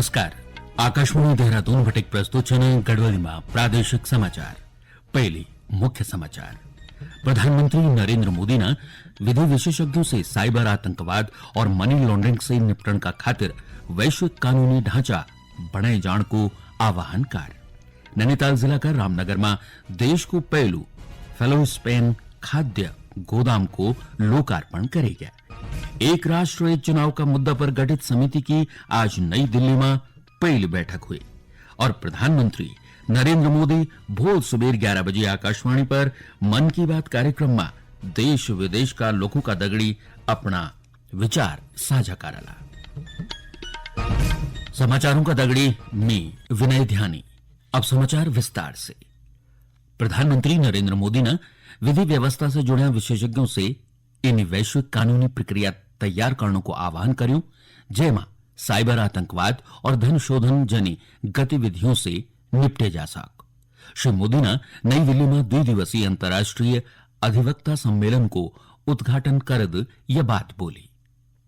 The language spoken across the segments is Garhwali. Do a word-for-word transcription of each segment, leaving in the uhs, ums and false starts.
नमस्कार। आकाशवाणी देहरादून बटे प्रस्तुत छन गढ़वाली मा प्रादेशिक समाचार। पहली मुख्य समाचार। प्रधानमंत्री नरेंद्र मोदी ना विधि विशेषज्ञों से साइबर आतंकवाद और मनी लॉन्ड्रिंग से निपटण का खातिर वैश्विक कानूनी ढांचा बणाए जाण को आह्वान कर। नैनीताल जिला का रामनगर मा देश को पहलू फेलोस्पेन खाद्य गोदाम को लोकार्पण करेगा। एक राष्ट्र एक चुनाव का मुद्दा पर गठित समिति की आज नई दिल्ली मा पहली बैठक हुई और प्रधानमंत्री नरेंद्र मोदी भोर सुबेर ग्यारह बजे आकाशवाणी पर मन की बात कार्यक्रम मा देश विदेश का लोगों का दगड़ी अपना विचार साझा करला। समाचारों का दगड़ी मी विनय ध्यानी। अब समाचार विस्तार से। प्रधानमंत्री नरेंद्र मोदी ने विधि व्यवस्था से जुड़े विशेषज्ञों से इन वैश्विक कानूनी प्रक्रिया तैयार करने को आह्वान करूं, जेमा साइबर आतंकवाद और धन शोधन जनी गतिविधियों से निपटे जा सक। श्री मोदी ने नई दिल्ली में द्विदिवसीय अंतर्राष्ट्रीय अधिवक्ता सम्मेलन को उद्घाटन करद यह बात बोली।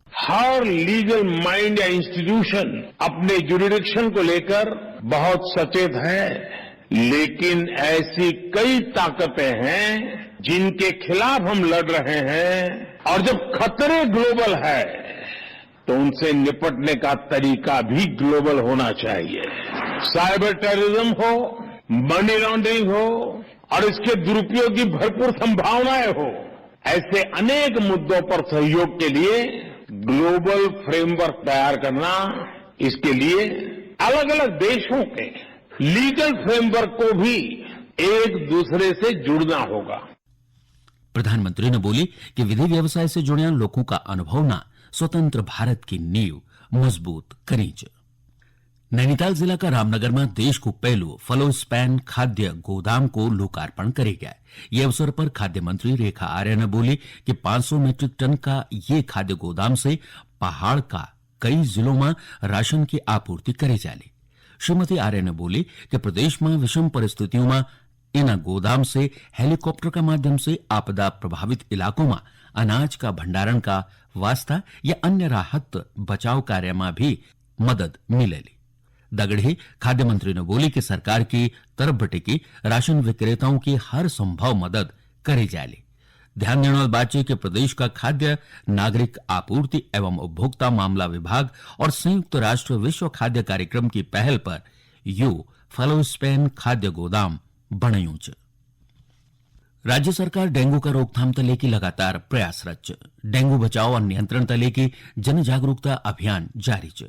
हर लीगल माइंड या इंस्टीट्यूशन अपने ज्यूरिडिक्शन को लेकर बहुत सचेत है, लेकिन ऐसी कई ताकतें हैं जिनके खिलाफ हम लड़ रहे हैं। और जब खतरे ग्लोबल है, तो उनसे निपटने का तरीका भी ग्लोबल होना चाहिए। साइबर टेररिज्म हो, मनी लॉन्ड्रिंग हो और इसके दुरुपयोग की भरपूर संभावनाएं हो, ऐसे अनेक मुद्दों पर सहयोग के लिए ग्लोबल फ्रेमवर्क तैयार करना, इसके लिए अलग-अलग देशों के लीगल फ्रेमवर्क को भी एक दूसरे से जुड़ना होगा। प्रधानमंत्री ने बोली कि विधि व्यवसाय से जुड़े लोगों का अनुभव ना स्वतंत्र भारत की नींव मजबूत करीं च। नैनीताल जिला का रामनगर में देश को पहलू फलोस्पैन खाद्य गोदाम को लोकार्पण करे गया। ये अवसर पर खाद्य मंत्री रेखा आर्य ने बोली कि पाँच सौ मीट्रिक टन का ये खाद्य गोदाम से पहाड़ का कई जिलों में राशन की आपूर्ति करे जाली। श्रीमती आर्य ने बोली कि प्रदेश में विषम परिस्थितियों में इन गोदाम से हेलीकॉप्टर के माध्यम से आपदा प्रभावित इलाकों में अनाज का भंडारण का वास्ता या अन्य राहत बचाव कार्य में भी मदद मिलेली। दगड़े खाद्य मंत्री ने बोली कि सरकार की तरफ बटे की राशन विक्रेताओं की हर संभव मदद करी जाली। ध्यान देने वाली बात यह कि प्रदेश का खाद्य नागरिक आपूर्ति एवं उपभोक्ता मामला विभाग और संयुक्त राष्ट्र विश्व खाद्य कार्यक्रम की पहल पर यो फलोस्पैन खाद्य गोदाम बणयूं च। राज्य सरकार डेंगू का रोकथाम त लेके लगातार प्रयासरत च। डेंगू बचाव और नियंत्रण त लेके जन जागरूकता अभियान जारी च।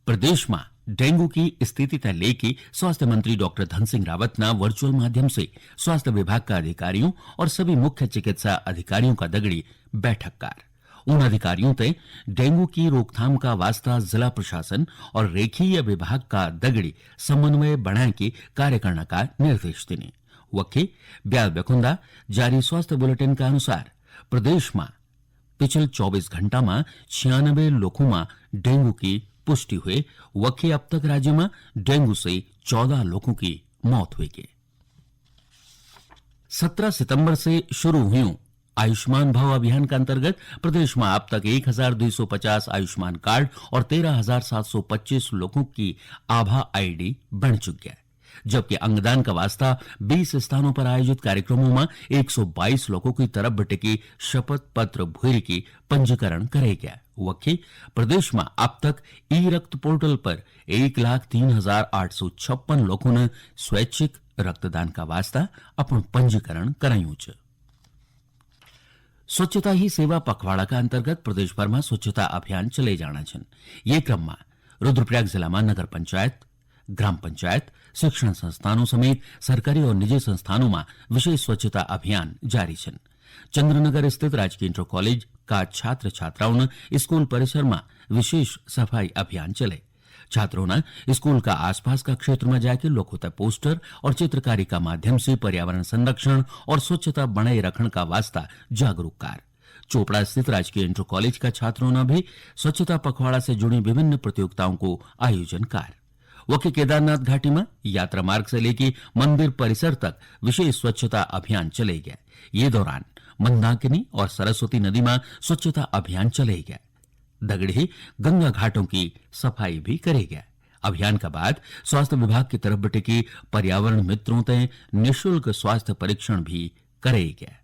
प्रदेश में डेंगू की स्थिति त लेके स्वास्थ्य मंत्री डॉक्टर धन सिंह रावत ना वर्चुअल माध्यम से स्वास्थ्य विभाग का अधिकारियों और सभी मुख्य चिकित्सा अधिकारियों का दगड़ी बैठक कर। उन अधिकारियों ते डेंगू की रोकथाम का वास्ता जिला प्रशासन और रेखीय विभाग का दगड़ी समन्वय बनाए के कार्य करने का निर्देश देने। वखे ब्याल बेखुंदा जारी स्वास्थ्य बुलेटिन का अनुसार प्रदेश में पिछले चौबीस घंटा में छियानबे लोगों में डेंगू की पुष्टि हुई। वखे अब तक राज्य में डेंगू से चौदह लोगों की मौत हुई गई। सत्रह सितंबर से शुरू हुई आयुष्मान भव अभियान के अंतर्गत प्रदेश में अब तक एक हजार दो सौ पचास आयुष्मान कार्ड और तेरह हजार सात सौ पच्चीस लोगों की आभा आईडी बन चुकी है, जबकि अंगदान का वास्ता बीस स्थानों पर आयोजित कार्यक्रमों में एक सौ बाईस लोगों की तरफ बटे की शपथ पत्र भूरी की पंजीकरण करे गया। वखे प्रदेश में अब तक ई रक्त पोर्टल पर एक लाख तीन हजार आठ सौ छप्पन लोगों ने स्वैच्छिक रक्तदान का वास्ता अपन पंजीकरण करायूं च। स्वच्छता ही सेवा पखवाड़ा का अंतर्गत प्रदेश भर में स्वच्छता अभियान चले जाना छन। ये क्रम में रुद्रप्रयाग जिला में नगर पंचायत, ग्राम पंचायत, शिक्षण संस्थानों समेत सरकारी और निजी संस्थानों में विशेष स्वच्छता अभियान जारी छन। चंद्रनगर स्थित राजकीय इंटर कॉलेज का छात्र छात्राओं ने स्कूल परिसर में विशेष सफाई अभियान चले। छात्रों ने स्कूल का आसपास का क्षेत्र में जाके लोगों तक पोस्टर और चित्रकारी का माध्यम से पर्यावरण संरक्षण और स्वच्छता बनाए रखने का वास्ता जागरूक कर। चोपड़ा स्थित राजकीय इंटर कॉलेज का छात्रों ने भी स्वच्छता पखवाड़ा से जुड़ी विभिन्न प्रतियोगिताओं को आयोजन कर। वके केदारनाथ घाटी में यात्रा मार्ग से लेके मंदिर परिसर तक विशेष स्वच्छता अभियान चले गया। ये दौरान मंदाकिनी और सरस्वती नदी में स्वच्छता अभियान चले गया। दगड़े गंगा घाटों की सफाई भी करे गया। अभियान का बाद स्वास्थ्य विभाग की तरफ बटे की पर्यावरण मित्रों ते निशुल्क स्वास्थ्य परीक्षण भी करे गया।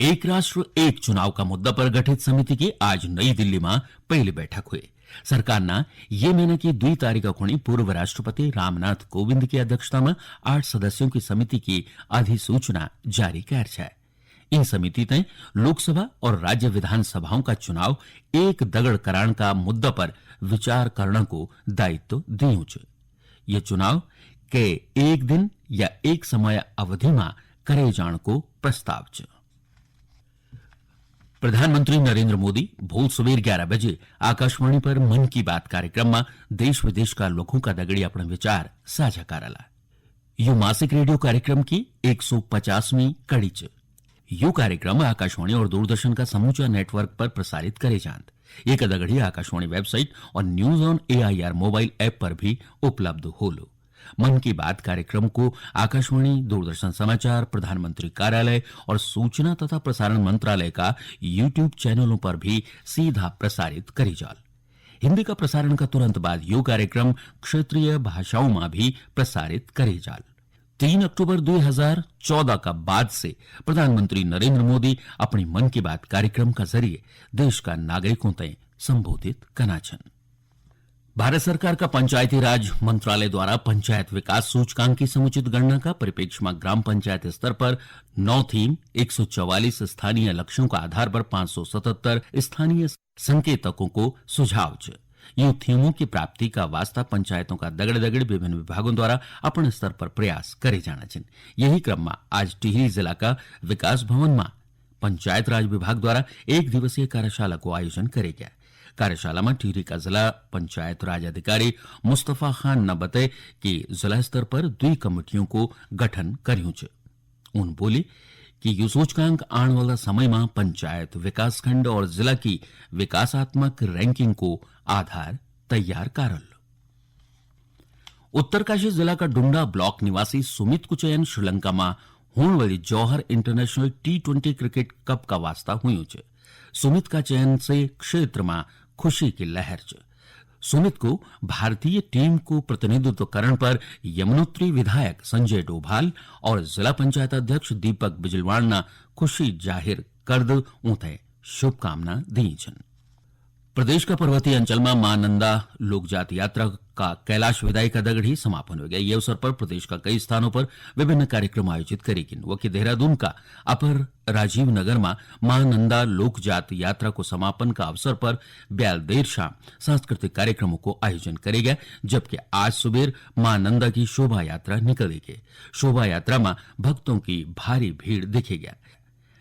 एक राष्ट्र एक चुनाव का मुद्दा पर गठित समिति की आज नई दिल्ली में पहली बैठक हुई। सरकार ना ये महीना की दुई तारीख खुणी पूर्व राष्ट्रपति रामनाथ कोविंद की अध्यक्षता में आठ सदस्यों की समिति की अधिसूचना जारी कर है। इन समिति ने लोकसभा और राज्य विधानसभाओं का चुनाव एक दगड़ करान का मुद्दा पर विचार करने को दायित्व दियो छ। ये चुनाव के एक दिन या एक समय अवधि में करे जाण को प्रस्ताव छ। प्रधानमंत्री नरेंद्र मोदी भोल सुबेर ग्यारह बजे आकाशवाणी पर मन की बात कार्यक्रम में देश विदेश का लोगों का दगड़ी अपने विचार साझा करला। यो मासिक रेडियो कार्यक्रम की एक सौ पचासवीं कड़ी च। यो कार्यक्रम आकाशवाणी और दूरदर्शन का समूचा नेटवर्क पर प्रसारित करे जांद। एक दगड़ी आकाशवाणी वेबसाइट और news on AIR mobile app पर भी उपलब्ध होलो। मन की बात कार्यक्रम को आकाशवाणी, दूरदर्शन समाचार, प्रधानमंत्री कार्यालय और सूचना तथा प्रसारण मंत्रालय का YouTube चैनलों पर भी सीधा प्रसारित करी जाल। हिंदी का प्रसारण का तुरंत बाद यो कार्यक्रम क्षेत्रीय भाषाओं में भी प्रसारित करे जाल। तीन अक्टूबर दो हज़ार चौदह का बाद से प्रधानमंत्री नरेंद्र मोदी अपनी मन की बात कार्यक्रम का जरिए देश का नागरिकों तय संबोधित करना छन। भारत सरकार का पंचायती राज मंत्रालय द्वारा पंचायत विकास सूचकांक की समुचित गणना का परिप्रेक्ष्य में ग्राम पंचायत स्तर पर नौ थीम, एक सौ चवालीस स्थानीय लक्ष्यों का आधार पर पाँच सौ सतहत्तर स्थानीय संकेतकों को सुझाव च। यूं थीमों की प्राप्ति का वास्ता पंचायतों का दगड़-दगड़ विभिन्न विभागों द्वारा अपने स्तर पर प्रयास करे जाना छिन। यही क्रम में आज टिहरी जिला का विकास भवन में पंचायत राज विभाग द्वारा एक दिवसीय कार्यशाला को आयोजन करे गया। कार्यशाला में टिहरी का जिला पंचायत राज अधिकारी मुस्तफा खान ने बताए कि जिला स्तर पर दुई कमेटियों को गठन करियों च। उन बोली कि यो सूचकांक आने वाला समय में पंचायत, विकासखंड और जिला की विकासात्मक रैंकिंग को आधार तैयार करल। उत्तरकाशी जिला का डुंडा ब्लॉक निवासी सुमित को चयन श्रीलंका में होने वाली Jauhar international T twenty cricket cup का वास्ता हुई च। सुमित का चयन से क्षेत्र में खुशी की लहर च। सुमित को भारतीय टीम को प्रतिनिधित्व करण पर यमुनोत्री विधायक संजय डोभाल और जिला पंचायत अध्यक्ष दीपक बिजलवाण ना खुशी जाहिर कर द ऊंथे शुभकामना दी छन। प्रदेश का पर्वतीय अंचल में मां नंदा लोकजात यात्रा का कैलाश विदाई का दगड़ी समापन हो गया। ये अवसर पर प्रदेश का कई स्थानों पर विभिन्न कार्यक्रम आयोजित करे गिन। वकी देहरादून का अपर राजीव नगर में मां नंदा लोकजात यात्रा को समापन का अवसर पर ब्याल देर शाम सांस्कृतिक कार्यक्रमों को आयोजन करे गया, जबकि आज सुबेर मां नंदा की शोभा यात्रा निकलेगी। शोभा यात्रा में भक्तों की भारी भीड़ देखे गया।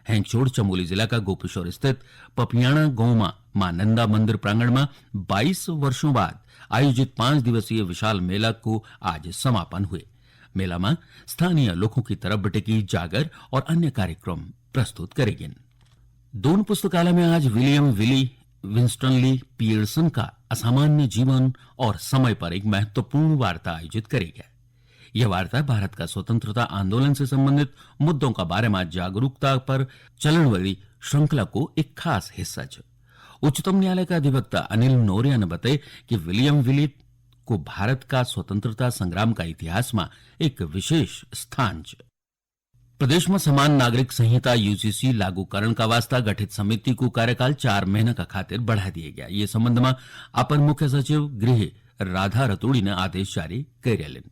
हैंगछोड़ चमोली जिला का गोपेश्वर स्थित पपियाणा गांव में मां नंदा मंदिर प्रांगण में बाईस वर्षों बाद आयोजित पांच दिवसीय विशाल मेला को आज समापन हुए। मेला में स्थानीय लोगों की तरफ बटेगी जागर और अन्य कार्यक्रम प्रस्तुत करेगिन। दोन पुस्तकालय में आज विलियम विली विंस्टनली पियर्सन का असामान्य जीवन और समय पर एक महत्वपूर्ण वार्ता आयोजित करेगा। यह वार्ता भारत का स्वतंत्रता आंदोलन से संबंधित मुद्दों का बारे में जागरूकता पर चलने वाली श्रृंखला को एक खास हिस्सा छ। उच्चतम न्यायालय का अधिवक्ता अनिल नोरिया ने बताया कि विलियम विली को भारत का स्वतंत्रता संग्राम का इतिहास में एक विशेष स्थान छ। प्रदेश में समान नागरिक संहिता, यूसीसी, लागू करण का वास्ता गठित समिति को कार्यकाल चार महीना का खातिर बढ़ा दिया गया। ये संबंध में अपर मुख्य सचिव गृह राधा रतूड़ी ने आदेश जारी कर लिन।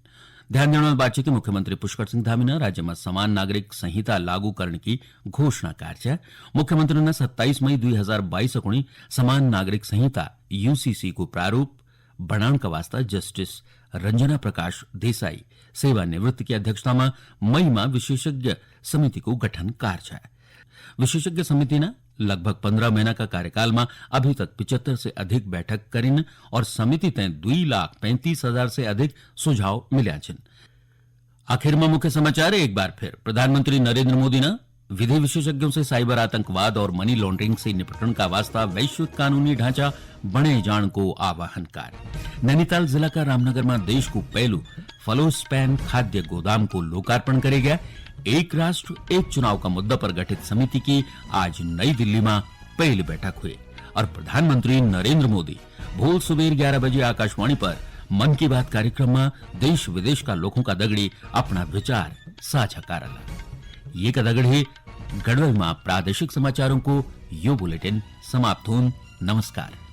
ध्यान देने वाली बात है कि मुख्यमंत्री पुष्कर सिंह धामी ने राज्य में समान नागरिक संहिता लागू करण की घोषणा कर है। मुख्यमंत्री ने सत्ताईस मई दो हज़ार बाईस को समान नागरिक संहिता, यूसीसी को प्रारूप बनाण का वास्ता जस्टिस रंजना प्रकाश देसाई सेवानिवृत्त की अध्यक्षता में मई में विशेषज्ञ समिति को गठन कार्य है। विशेषज्ञ समिति ने लगभग पन्द्रह महीना का कार्यकाल में अभी तक पिचहत्तर से अधिक बैठक करिन और समिति तय दुई लाख पैंतीस हजार से अधिक सुझाव मिल्या छिन। आखिर में मुख्य समाचार एक बार फिर। प्रधानमंत्री नरेंद्र मोदी ने विधि विशेषज्ञों से साइबर आतंकवाद और मनी लॉन्ड्रिंग से निपटण का वास्ता वैश्विक कानूनी ढांचा बणे जाण को आह्वान कर। नैनीताल जिला का रामनगर में देश को पहलू फलोस्पैन खाद्य गोदाम को लोकार्पण करे गया। एक राष्ट्र एक चुनाव का मुद्दा पर गठित समिति की आज नई दिल्ली में पहली बैठक हुई और प्रधानमंत्री नरेंद्र मोदी भोल सुबेर ग्यारह बजे आकाशवाणी पर मन की बात कार्यक्रम मा देश विदेश का लोगों का दगड़ी अपना विचार साझा कारला। ये का दगड़ी गढ़वाल मा प्रादेशिक समाचारों को यो बुलेटिन समाप्त होन। नमस्कार।